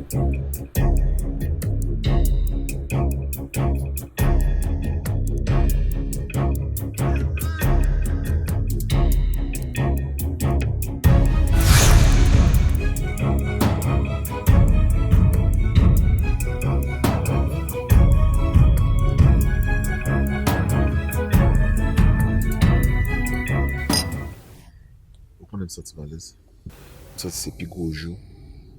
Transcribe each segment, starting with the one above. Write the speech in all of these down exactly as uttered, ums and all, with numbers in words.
Ou konnen m santi m alèz. M santi se pi gwo jou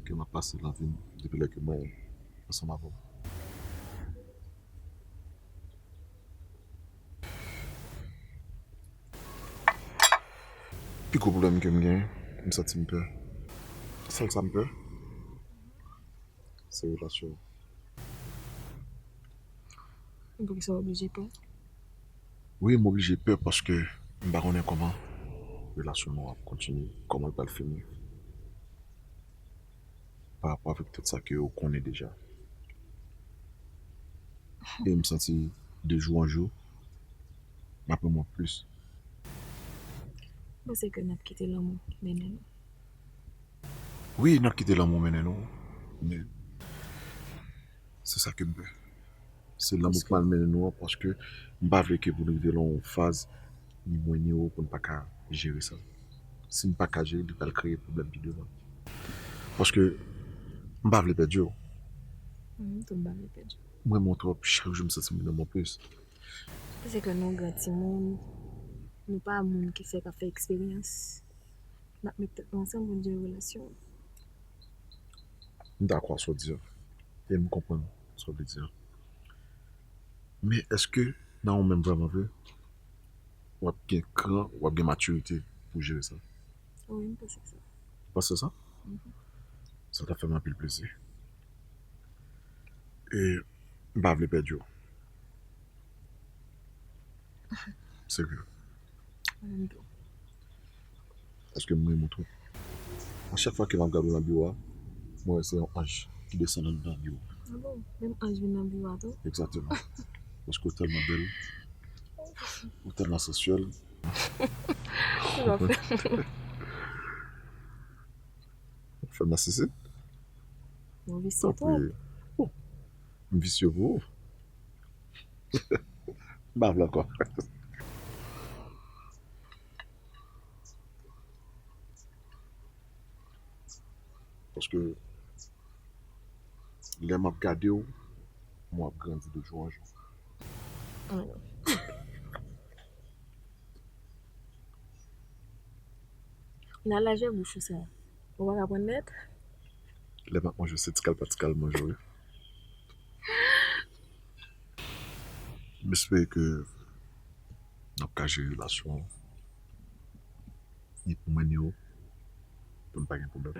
ke m ap pase nan vi m depi lè ke mwen ansanm avè w. Pi gwo pwoblèm ke m genyen, m santi m pè. Sèl sa m pè, se relasyon an. Poukisa w oblije pè? Wi, m oblije pè paske m pa konnen kòman relasyon nou ap kontinye, kòman l pral fini. Pa rapò avèk tout sa ke ou konnen deja. E m santi de jou an jou, m ap renmen w plis. Mwen panse ke n ap kite lanmou mennen nou. Wi, n ap kite lanmou mennen nou. Men se sa ke m pè. Se lanmou k pral mennen nou an, paske m pa vle ke pou nou rive nan yon faz, ni mwen ni ou, pou n pa ka jere sa. Si n pa ka jere, li pral kreye pwoblèm pi devan. Paske m pa vle pèdi w. Mwen menm tou, m pa vle pèdi w. Mwen renmen w twòp, chak jou m santi m renmen w plis. Paske nou gran timoun, nou pa moun ki fèk ap fè eksperyans. N ap met tèt nou ansanm pou n jere relasyon an. M dakò ak sa w di a. E m konprann sa w vle di a. Men èske nan ou menm vrèman vre, w ap gen kran, w ap gen matirite pou jere sa? Wi, m panse sa. Ou panse sa? Mhm. Sa t ap fè m anpil plezi. E m pa vle pèdi w. Serye. Mwen menm tou. Paske m renmen w twòp. A chak fwa ke m ap gade w nan biwo a, mwen wè se yon anj ki desann anndan biwo a. A bon? Menm anj vin nan biwo a tou? Egzakteman. Paske w tèlman bèl, w tèlman sansyèl. Ou fè m nasisi? Ou visye twòp. Tanpri. Oh, m visye pou ou. M pa vle ankò. Paske lè m ap gade w, mwen ap grandi de jou an jou. Nan lajè bouch ou sa, ou pa ka pran nèt? Lè m ap manje, se ti kal pa ti kal manje, wi. M espere ke n ap ka jere relasyon an. Ni pou mwen, ni ou, pou n pa gen pwoblèm.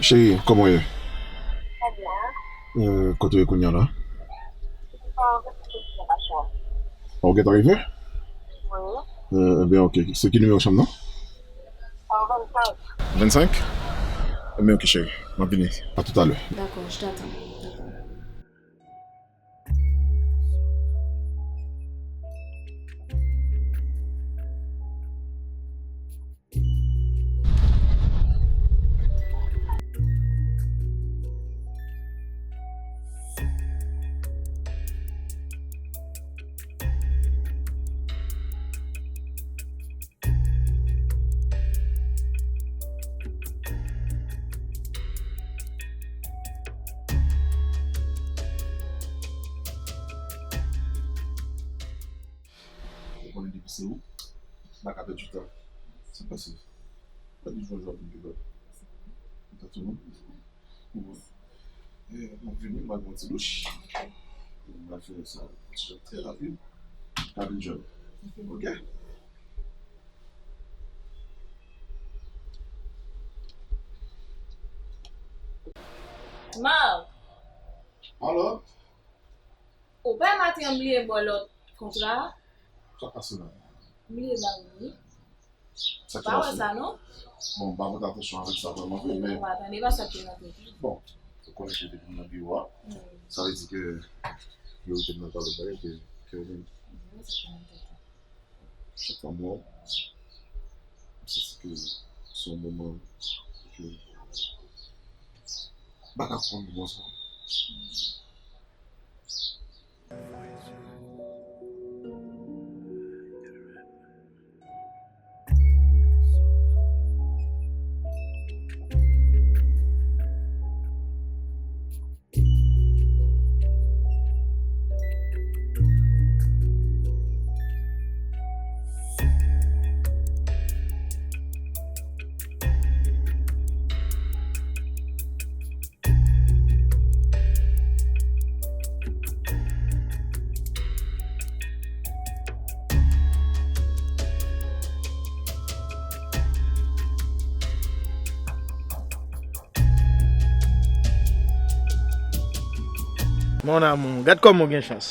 Cheri, kòman w ye? Euh, kote w ye kounye a la? Ah, ou gentan rive? Euh, ebyen, ok. Se ki nimewo chanm nan? Vennsenk. Vennsenk? Ebyen, ok, cheri. M ap vini. A toutalè. D'accord, je t'attends. D'accord. Ou konnen depi se ou, m pa ka pèdi tan. Sa k pase? Pa di jwa jwa pou m te pè. Ou pa tou non? Bon. Eh, m ap vini, m al pran ti douch. M al fè sa, ti jan trè rapid. Rapid jòb. Ok? Marc, Alò? Ou pa maten an bliye ba w lòt kontra a? Sa k pase la? M bliye ba ou wi. Sa ki pase? Pa wè sa non? Bon, m pa pote atansyon avèk sa vrèman vre, men. Ou pa tande pa sa k te nan tèt ou. Bon, ou konnen ke depi m nan biwo a, sa vle di ke priyorite m nan pa lòt bagay ke, ke ou menm. Sa k te nan tèt ou. Chak fwa m wè w, m santi ke se yon moman ke m pa ka pran moman sa. Mon amour, gad kòman w gen chans.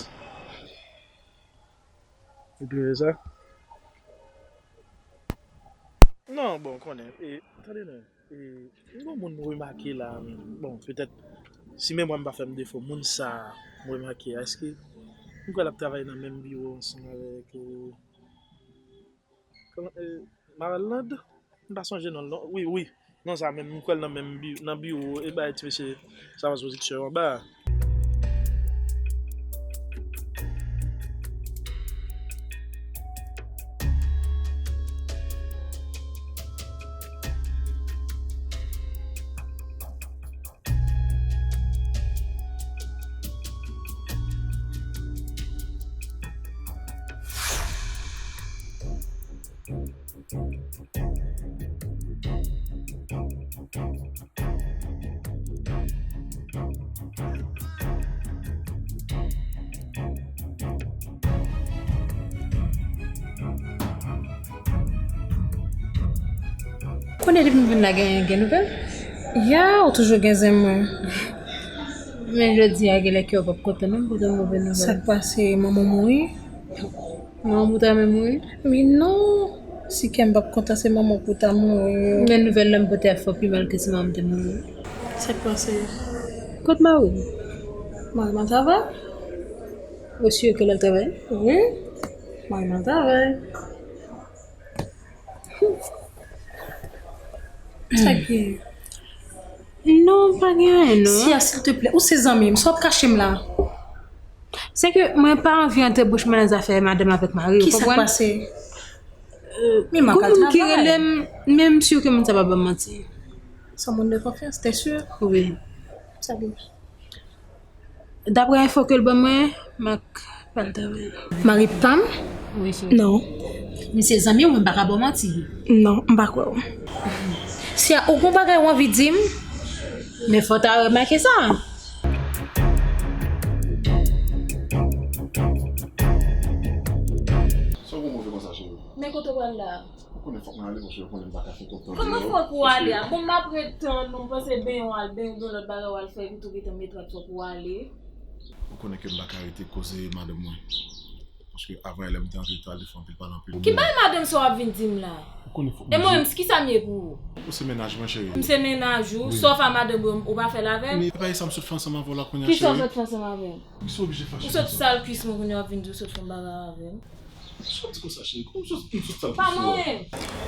Ou bliye sa? Non, bon, konnen. E, tande non. E, m gon moun m remake la, bon, petèt, si memwa m pa fè m defo, moun sa a m remake a, èske m kwè l ap travay nan menm biwo ansanm avèk, e, kòman, e, Marlande? M pa sonje non l non. Wi, wi. Non sa menm, m kwè l nan menm bi-, nan biwo, e bay ti mesye sa pase pwodiksyon anba a. Konnen depi m vin la gen, gen nouvèl? Ya, ou toujou gen zen mwen. Men jodi a, genlè kè w p ap kontan non, m pote w move nouvèl. Sa k pase, manman w mouri? Manman m pou ta renmen mouri? Men non, si kè m p ap kontan, se manman w pou ta mouri. Men nouvèl la m pote a fò pi mal ke si manman m te mouri. Sa k pase? Kot mari w? Mari m al travay. Ou si ke l al travay? Wi, mari m al travay. Sa k gen? Non, pa gen anyen, non. Siya, silteplè, ou se zanmi m, sa w ap kache m la? Se ke mwen pa anvi antre bouch mwen nan zafè madanm avèk mari, ou konprann? Kisa k pase? Euh, men m ap al travay. Gon moun ki rele m, men m si ke moun sa pa ban m manti. Se yon moun de konfyans, t'es sûr? Wi. Sa byen. Daprè enfo ke l ban mwen, m ak pa l travay. Mari pa m? Wi, cheri. Non. Misye zanmi w, mwen pa ka ba w manti. Non, m pa kwè w. Siya, ou gon bagay ou anvi di m? Men fò w ta remake sa. Sa w gon move konsa, cheri? Men kote w pral la? Konnen fòk mwen ale paske yo konnen m pa ka fè kontan. Kòman fòk ou ale a? Bon, m ap ret tann ou, m panse benyen w al benyen, gen lòt bagay w al fè, epi tou gentan met rad fòk ou ale. Ou konnen ke m pa ka rete koze madanm mwen. Paske avan yè lè m te antre, li te al te fè anpil pale anpil. Ki bagay madanm sa w ap vin di m la? Ou konnen fòk. E mwen menm, kisa m ye pou ou? Ou se mennaj mwen, cheri. M se mennaj ou, sa w fè a madanm ou, ou pa fè l avè m? Men e pa sa m sot fè ansanm avè w la kounye a, cheri. Kisa w sot fè ansanm avè m? Ou sot sal kwis mwen kounye a w ap vin di w sot fè yon bagay avè m. Sa w di konsa, cheri? Kòman w sot, m sot sal kwis ou a? Pa mwen.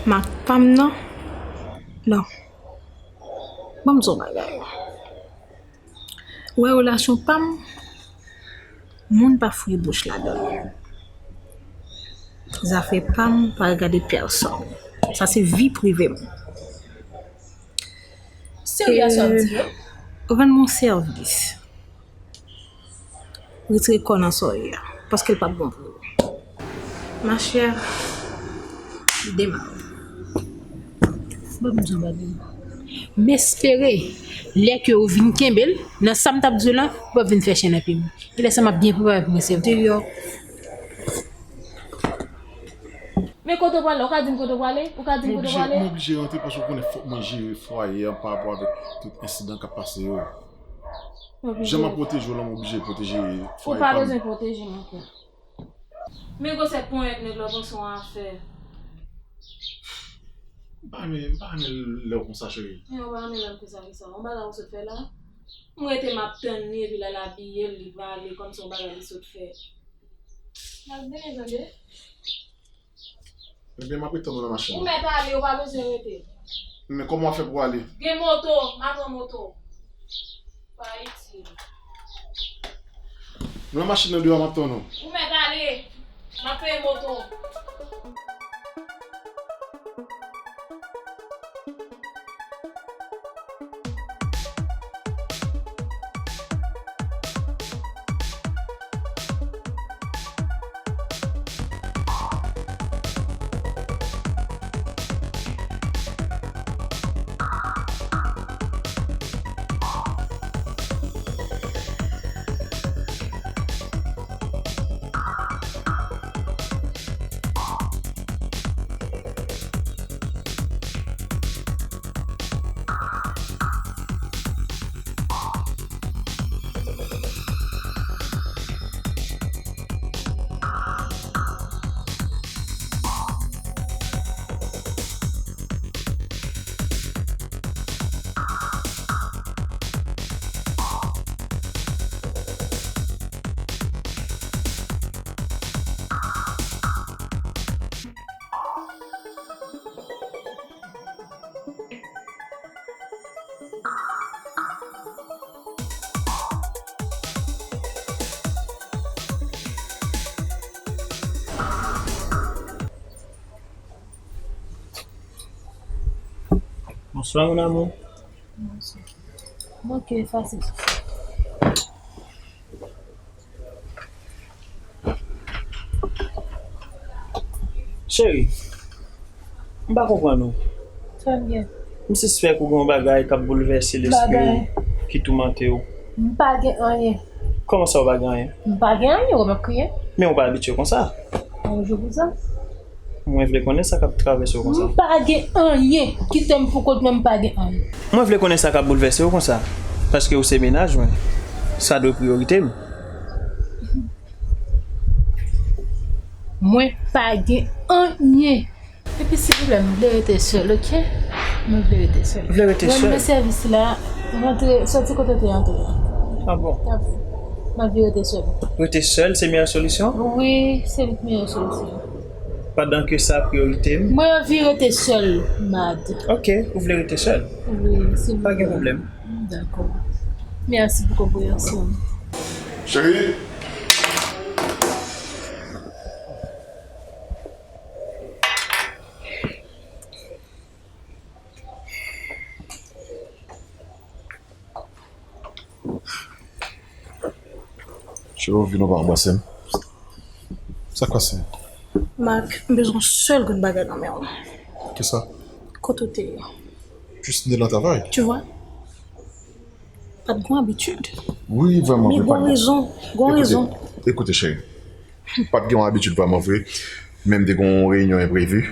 Mak pa m nan. Non. Ban m di w yon bagay. Ou wè relasyon pa m, moun pa fouye bouch ladan l. Zafè pa m pa regade pèsonn. Sa se vi prive m. Serye sa w di yo? Ou rann mwen sèvis. Retire kò nan sa w ye a, paske l p ap bon pou ou. Ma chère, demarre. Ban m di w bagay. M espere, lè ke ou vin kenbe l, nan sa m t ap di w la, ou p ap vin fè chen nan pye m. E lè sa m ap byen prepare pou mwen sèvi w. Men kote w prale? Ou ka di m kote w prale? Ou ka di m kote w prale? Mwen oblije rantre paske w konnen fòk mwen jere fwaye an pa rapò avèk tout ensidan k ap pase yo. Jan m ap pwoteje w la, m oblije pwoteje fwaye pa m. Ou pa bezwen pwoteje m ankò. Men gwosè ponyèt nèg la panse yon afè. M pa renmen, m pa renmen lè w konsa, cheri. Men ou pa renmen lè m konsa, konsa. Yon bagay ou sot fè la? M rete m ap tann li, epi lè l abiye l, li prale, kòmsi yon bagay li sot fè. N ap vini, tande. Ebyen, m ap ret tann ou nan machin nan. Ou mèt ale, ou pa bezwen rete. Men kòman w ap fè pou w ale? Gen moto, m a pran moto. Pa itil. M nan machin nan deyò, m ap tann ou. Ou mèt ale, m ap peye moto. Bonsoir, mon amour. Manke fasil. Cheri, m pa konprann ou. Sa m gen? M sispèk ou gen yon bagay k ap boulvèse lespri w, ki toumante w. M pa gen anyen. Kòman sa ou pa gen anyen? M pa gen anyen, ou wè m ap kriye. Men ou pa abitye konsa. Yon jou pou sa. Mwen vle konnen sa k ap travèse w konsa. M pa gen anyen. Kite m pou kont mwen, m pa gen anyen. Mwen vle konnen sa k ap boulvèse w konsa. Paske ou se mennaj mwen. Sa dwe priyorite m. Mwen pa gen anyen. Epi silvouplè, m vle rete sèl, oke? Mwen vle rete sèl. Ou vle rete sèl? Mwen nan sèvis la, rantre, sòti kote w te antre a. Ah bon? Ah bon. Mwen vle rete sèl. Rete sèl, se meyè solisyon? Wi, se li k meyè solisyon. Pandan ke sa priyorite m. Mwen anvi rete sèl, Mad. Oke, ou vle rete sèl? Wi, silvouplè. Pa gen pwoblèm. Dakò. Mèsi pou konpreyansyon w. Cheri! Cheri, ou vin ou pa anbrase m. Sa k pase? Marc, m bezwen yon sèl grenn bagay nan men w. Kisa? Kote w te ye? Jis m te nan travay. Tu vois? Pa t gen yon abitid. Wi, vrèman vre, pa t gen. Men gon rezon, gon rezon. Ekoute, ekoute, cheri. Pa t gen yon abitid vrèman vre, men m te gen yon reyinyon enprevi.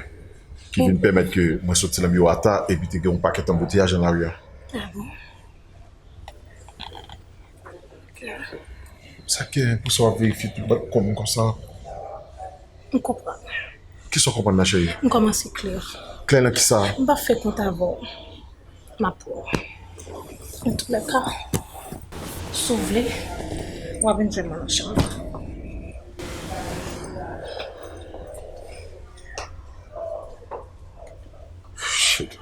ki vin pèmèt ke mwen soti nan biwo a ta epi te gen yon pakèt anbouteyaj nan lari a. Ah bon? Ok. Sa k gen pou sa w ap verifye tout bank kò m konsa? M konprann. Kisa w konprann nan, cheri? M kòmanse klè. Klè nan kisa? M p ap fè kont avè w. M ap pran. Antoulèka, si w vle, w a vin jwenn mwen nan chanm. Shit.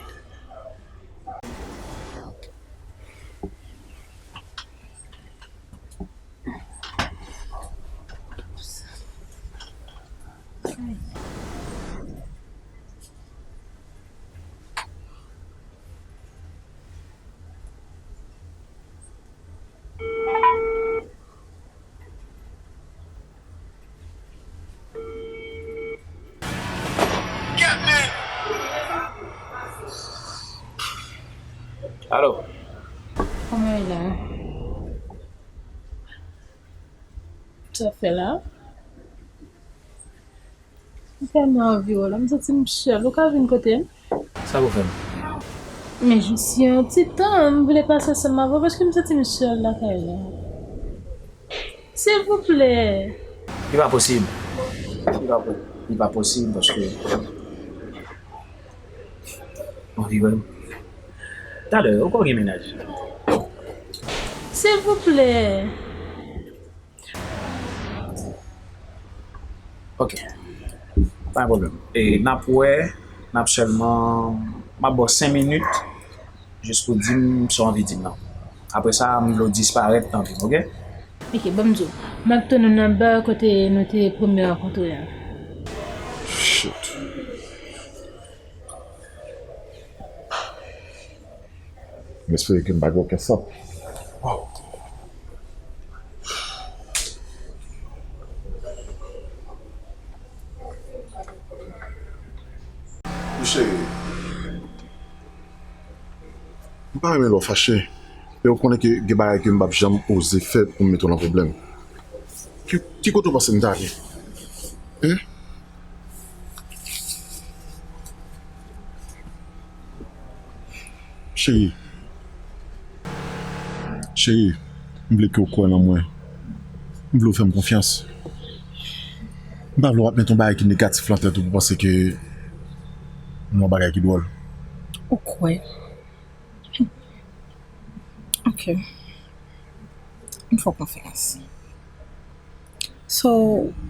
Alo. Kòman w ye la? Sa w fè la? M tèlman anvi w la, m santi m sèl. Ou ka vin kote m? Sa pou fè m? Men jis yon ti tan, m vle pase ansanm avè w paske m santi m sèl lakay la. Silvouplè. Li pa posib. Li pa po-, li pa posib paske m anvi wè m. Talè, ou kwè w gen mennaj? Silvouplè. Ok. Pa gen pwoblèm. E n ap wè, n ap sèlman, m ap ba w senk minit, jis pou di m sa w anvi di m nan. Apre sa, m vle w disparèt nan vi m, ok? Ok, ban m di w. M ap tann ou nan ba kote nou te premye rankontre a. Shit. M espere ke m pa gen okenn sant. Waw. Wi, cheri. M pa renmen lè w fache. E w konnen ke gen bagay ke m p ap janm oze fè pou m mete w nan pwoblèm. Ki, ki kote w panse m t ale? Hein? Cheri. Cheri, m vle ke w kwè nan mwen. M vle w fè m konfyans. M pa vle w ap met yon bagay ki negatif nan tèt ou pou w panse ke m yon bagay ki dwòl. Ou kwè? Ok. M fè w konfyans. So,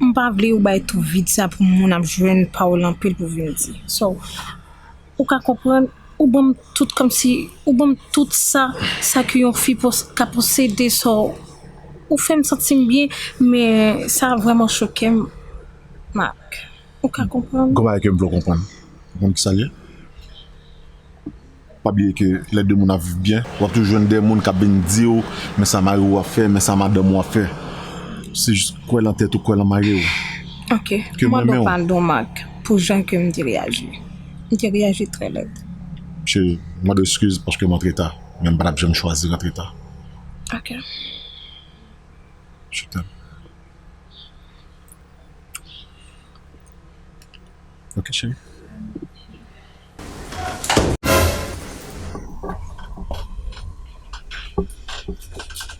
m pa vle ou bay tou vid sa pou moun ap jwenn pawòl anpil pou vin di. So, ou ka konprann, ou ban m tout kòmsi, ou ban m tout sa, sa ke yon fi pos-, ka posede. So, ou fè m santi m byen, men sa vrèman choke m, Marc. Ou ka konprann? Gon bagay ke m vle w konprann. Ou konn ki sa l ye? Pa bliye ke lè de moun ap viv byen, w ap toujou jwenn de moun k ap vin di w, men sa mari w ap fè, men sa madanm ou ap fè. Se jis kwè lan tèt ou, kwè lan mari w. Ok. Ke mwen menm. Mande w padon, Marc, pou jan ke m te reyaji. M te reyaji trè lèd. Cheri, mande eskiz paske m antre ta, men m pa t ap janm chwazi rantre ta. Ok. Je t'aime. Ok, cheri.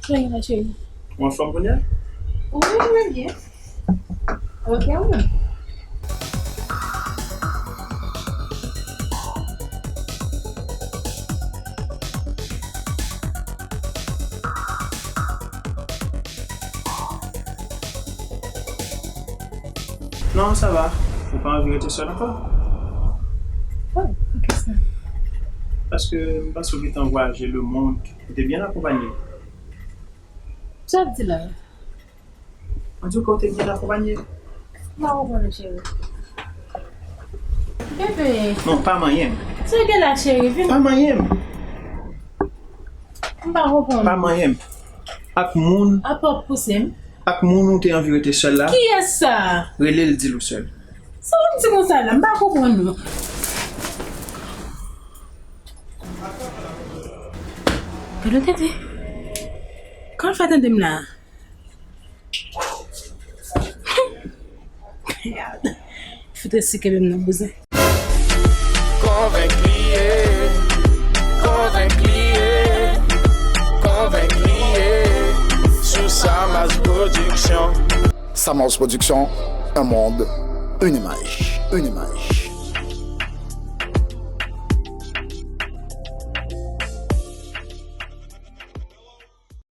Kòman w ye la, cheri? Ou anfòm kounye a? Wi, mwen byen. Ok, ou menm? Non, sa va. Ou pa anvi rete sèl ankò? Oh, poukisa? Paske m panse w gentan vwayaje lemonn. Ou te byen akonpanye. Sa w ap di la? Mwen di w ke w te byen akonpanye. M pa konprann ou, cheri. Bebe. Non, pa manyen m. Sa w gen la, cheri? Vin. Pa manyen m. M pa konprann. Pa manyen m. Ak moun. Apa w ap pouse m? Ak moun ou te anvi rete sèl la. Kiyès sa? Rele l, di l ou sèl. Sa w ap di konsa la? M pa konprann ou. Gade w tande. Kòman l fè tande m la? Fout resi kenbe m nan bouzen. Tamals Production, un monde, une image, une image.